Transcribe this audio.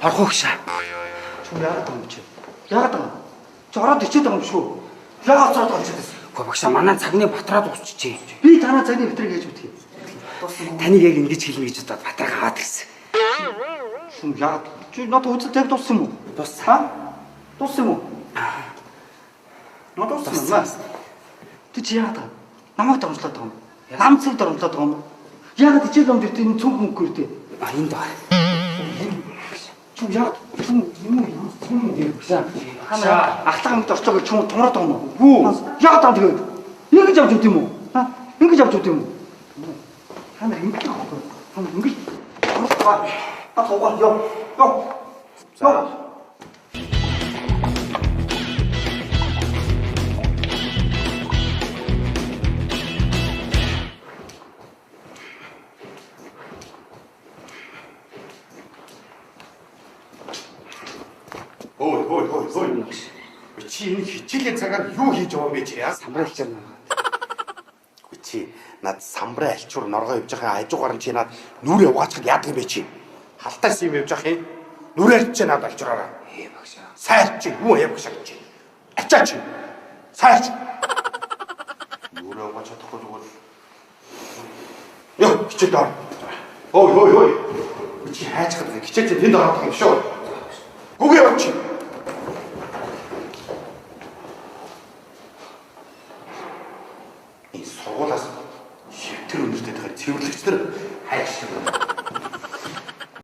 Орох уу гшаа. Чүм яагаад байгаа юм чи? Яагаад байгаа юм? Чи ороод ичээд байгаа юм шүү. Яагаад цаад байгаа юм чи? Үгүй багшаа манай цагны батраа дуусчихжээ. Би танаа цагны бэтрийг хийж мэдхий. Дууссан. Таныг яг ингэж хэлнэ гэж бодоод батраг аваад ирсэн. Чүм яагаад? Чи надад үзэл яг дууссан юм уу? Дууссан. Ха? Дууссан юм уу? Надад дууссан юм аа. Тэг чи яагаад байгаа? Намайг дормжлоод байгаа юм. Нам цэг дормжлоод байгаа юм. Яагаад хичээл номд ирдээ энэ цүнх мөнгө ирдээ? А энд байна. Чүм яагаад чүм юм уу? Цүн дээр багшаа. Хана ахлах юмд орчлоо гэж чүм тумраад байгаа юм уу? Яагаад байгаа тэгээд? Ингэж авч үт юм уу? Ха? Ингэж авч үт юм уу? Та нар ингэж байгаа байхгүй юу? Та нар ингэж орох. А туугаа ёо. Ёо. За. Ой, ой, ой, ой. Чи энэ хичээлийн цагаар юу хийж байгаа юм бэ чи? Аа? Самбар альчаар наа. Үгүй чи над самбраа альчуур норгоо явж байгаа хажуугаар нь чи над нүрээ угаачхад яадаг юм бэ чи? Халтаас юм явж байгаа юм. Нүрээ чи над альчуураараа. Ээ багшаа. Сайр чи юу яа багшаа чи. Ачаа чи. Сайр чи. Нүрээ угаач чадахгүй зүгээр. Йоо хичээлд ор. Ой ой ой. Чи хайж гадаг хичээл чи тэнд ороод байгаа юм шүү. Гүгэ явчих.